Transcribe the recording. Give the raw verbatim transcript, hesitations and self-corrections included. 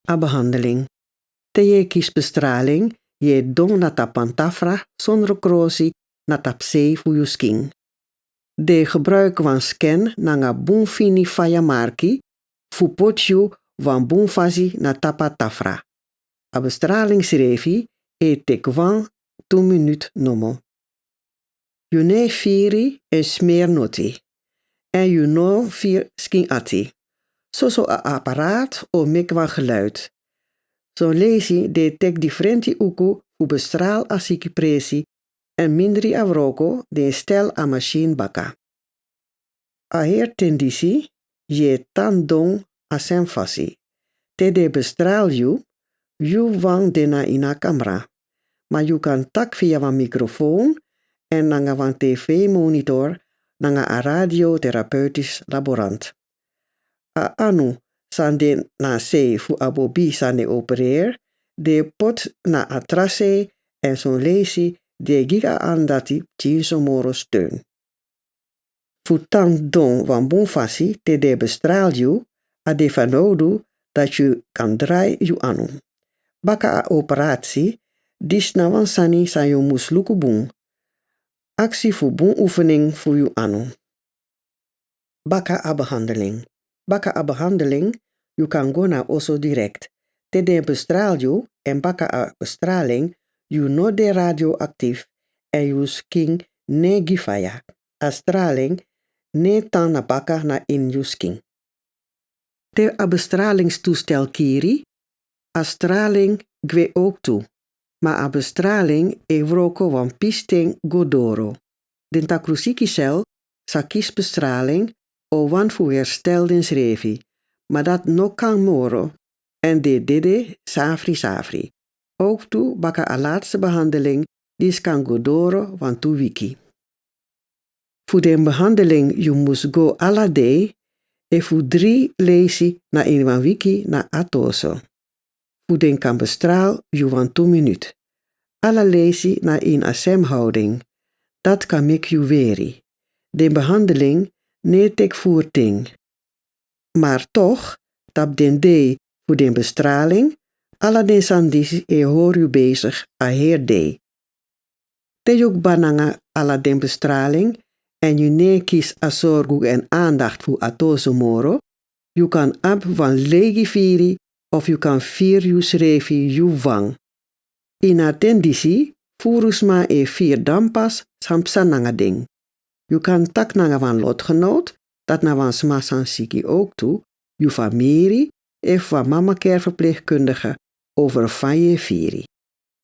A behandeling. Te yu e kisi bestraling, yu e don na tapu wan tafra sondro krosi na tapusei fu yu skin. Den e gebruiki wan scan nanga bun fini faya marki fu poti yu wan bun fasi na tapu a tafra. A bestraling srefi e teki wan tu minutu nomo. Yu no e firi èn smeri noti, èn yu no firi skin ati. Soso a apparaat o meki wan geluid. Son leisi den e teki difrenti uku fu bestraal a siki presi, èn mindri a wroko den e stel a masin baka. A heri ten disi yu e tan don a srefi fasi. Te den e bestraal yu, yu wan de na ini a kamra. Ma yu kan taki via wan mikrofoon èn nanga wan tv-monitor nanga a radioterapeutisch laborant. A anu san de na a sei fu a bobi san den opereer, den e poti na a tra sei, èn son leisi den e gi a anu dati pikinso moro steun. Fu tan don wan bun fasi te den e bestraal yu, a de fanowdu dati yu kan drai yu anu. Baka a operatsi, disi na wan sani san yu mus luku bun. Aksi fu bun oefening fu yu anu. Baka a behandeling. Baka a behandeling, yu kan go na oso direkt. Te den e bestraal yu èn baka a bestraling, yu no de radioactief èn yu skin no e gi faya. A straling no e tan na baka na ini yu skin. Te a bestralingstoestel kiri, a straling gwe ook tu. Ma a bestraling e wroko wan pisten go doro. Den takrusiki sel sa kisi bestraling o wani fu herstel densrefi, ma dati no kan moro èn den e dede safri safri. Ook tu baka a latste behandeling disi kan go doro wantu wiki. Fu den behandeling yu mus go ala dei, efu dri leisi na ini wan wiki na atoso. Fu den kan bestraal yu wantu minutu. Ala leisi na ini a semhouding. Dati kan meki yu weri. Den behandeling no e teki furu ten. Maar toch, tapu den dei fu den bestraling, ala den sani disi e hori yu bezig a heri dei. Te yu kba nanga ala den bestraling èn yu no e kisi a sorgu èn aandakti fu atoso moro, yu kan abi wan leigi firi of yu kan firi yusrefi yu wan. Ini a ten disi, furu sma e firi dan pas san psa nanga den. Yu kan taki nanga wan lotgenoot, dati na wan sma san siki ook tu, yu famiri, efu wan mamacareverpleegkundige over fa yu e firi.